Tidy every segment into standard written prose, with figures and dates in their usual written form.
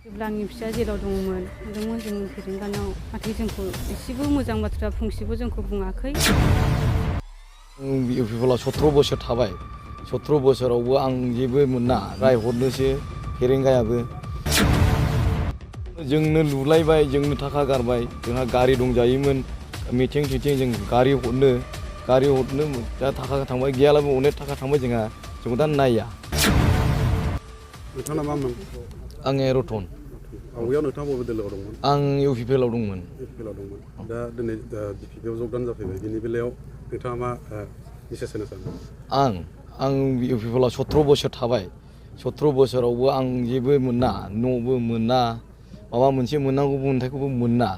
जेब्ला आंनि फिसाया जेलाव दङमोन थांदोंमोन जोङो फेरेंगानाव नाथाय जोंखौ एसेबो मोजां बाथ्रा फंसेबो जोंखौ बुङाखै। इउपिपिएलआव 17 बोसोर थाबाय। 17 बोसोरावबो आं जेबो मोना रायहरनोसो फेरेंगायाबो जोंनो लुलायबाय जोंनो थाखा गारबाय जोंहा गारि दंजायोमोन मिथिं थिथिं जों गारि हरनो दा थाखा थांबाय गैयालाबो अनेक थाखा थांबाय जोंखौ दा नाया। नोंथाङा मा मुं? आङो रतन। आवगायाव नोंथाङा बबे दोलोआव दंमोन? आं इउपिपिएलआव दंमोन। इउपिपिएलआव दंमोन। दा दिनै बिपिपिआव जगदान जाफैबाय बेनि बेलायाव नोंथाङा मा मेसेज होनो सानो? आं इउपिपिएलआव 17 बोसोर थाबाय। 17 बोसोरावबो आं जेबो मोना न'बो मोना माबा मोनसे मोननांगौ मोन्थायखौबो मोना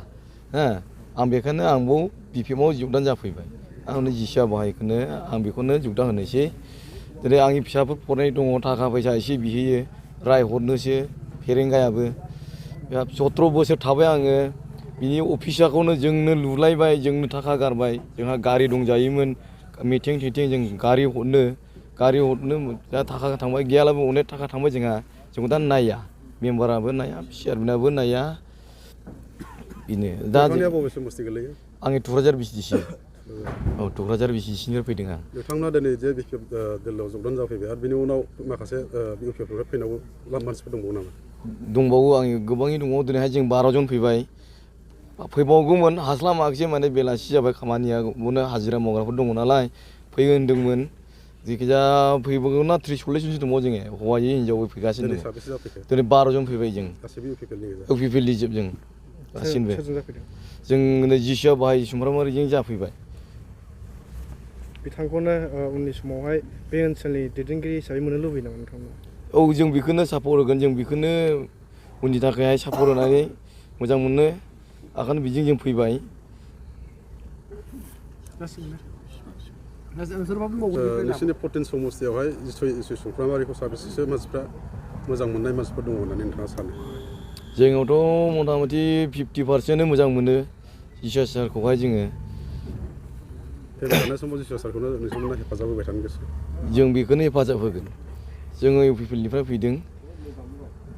आं बेखायनो आंबो बिपिएफआव जगदान जाफैबाय। आंनो जिसिआ बाहायखौनो आं बेखौनो जगदान होनोसै। दिनै आंनि फिसाफोर फरायनाय दङ थाखा फैसा एसे बिहैयो रायहरनोसो फेरेंगायाबो 17 बोसोर थाबाय आङो बिनि अफिसाखौनो जोंनो लुलायबाय जोंनो थाखा गारबाय जोंहा गारि दंजायोमोन मिथिं थिथिं जों गारि हरनो दा थाखा थांबाय गैयालाबो अनेक थाखा थांबाय जोंखौ दा नाया मेम्बाराबो नाया चेयारमेनाबो नाया बेनो दा बबे समस्ति गोलैयो? आंनि थुक्राझार बिसिडिसि औ थुक्राझार बिसिडिसिनिफ्राय फैदों आं। नोंथांमोना दिनै जे बिपिएफ दोलोआव जगदान जाफैबाय आरो बिनि उनाव माखासे इउपिपिएलनिफ्राय फैनांगौ मानसिफोर दंबावो नामा? दंबावो आं गोबाङै दङ दिनैहाय जों 12 जन फैबावगौमोन हास्लाबाखिसै माने बेलासि जाबाय खामानिया हाजिरा मावग्राफोर दङ नालाय फैगोन होनदोंमोन जिखिजाया फैबावगौना 30-40 जनसो दङ जोङो हौवायै हिनजावै फैगासिनो दङ। दिनै 12 जन फैबाय जों इउपिपिएलनि जोब जों गासिबो जों जिसिआ बाहाय सुमफ्रामारिजों जाफैबाय। बिथांखौनो उननि समावहाय बे ओनसोलनि दैदेनगिरि हिसाबै मोननो लुबैयो नामा नोंथांमोना? औ जों बेखौनो सापर्ट होगोन जों बेखौनो उननि थाखायहाय सापर्ट होनानै मोजां मोनो ओंखायनो बिजों जों फैबाय। नोंसोरनि 14 समस्तियावहाय सुमफ्रामारिखौ साबेसेसो मानसिफ्रा मोजां मोननाय मानसिफोर दङ होननानै नोंथाङा सानो? जोंनावथ' मथा मथि 50% मोजां मोनो जिसिआ सारखौहाय जोङो। फैबाय थानाय समाव जिसिआ सारखौनो नोंथांमोना हेफाजाब होबाय थानो गोसो? जों बेखौनो हेफाजाब होगोन। जोङो इउपिपिएलनिफ्राय फैदों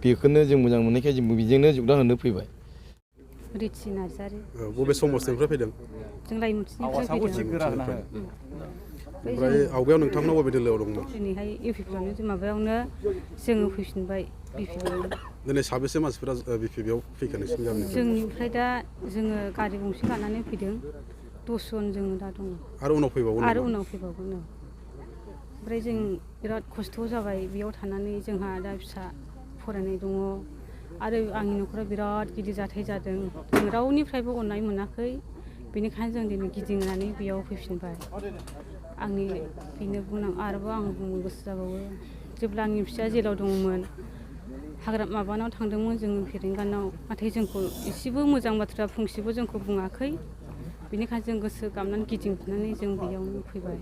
बेखौनो जों मोजां मोननायखाय जों बेजोंनो जगदान होनो फैबाय। रिथि नार्जारि। बबे समस्तिनिफ्राय फैदों? जों लाइमुथिनिफ्राय फैदों। ओमफ्राय आवगायाव नोंथांमोना बबे दोलोआव दंमोन? दिनैहाय इउपिपिएलआवनो माबायावनो जोङो फैफिनबाय बिपिएफआवनो। दिनै साबेसे मानसिफोरा बिपिएफआव फैखो नोंसिनि गामिनिफ्राय? जोंनिफ्राय दा जोङो गारि गंसे लानानै फैदों 10 जन जोङो दा दङ। आरो उनाव फैबावगोन नामा? आरो उनाव फैबावगोन औ। ओमफ्राय जों बिराद खस्थ' जाबाय बेयाव थानानै जोंहा दा फिसा फरायनाय दङ आरो आंनि न'खराव बिराद गिदिर जाथाय जादों जों रावनिफ्रायबो अननाय मोनाखै बेनिखायनो जों दिनै गिदिंनानै बेयाव फैफिनबाय। आंनि बेनो आरोबाव आं बुंनो गोसो जाबावो जेब्ला आंनि फिसाया जेलाव दङमोन माबानाव थांदोंमोन जोङो फेरेंगानाव नाथाय जोंखौ एसेबो मोजां बाथ्रा फंसेबो जोंखौ बुङाखै बेनिखायनो जों गोसो गाबनानै गिदिंफिननानै जों बेयावनो फैबाय।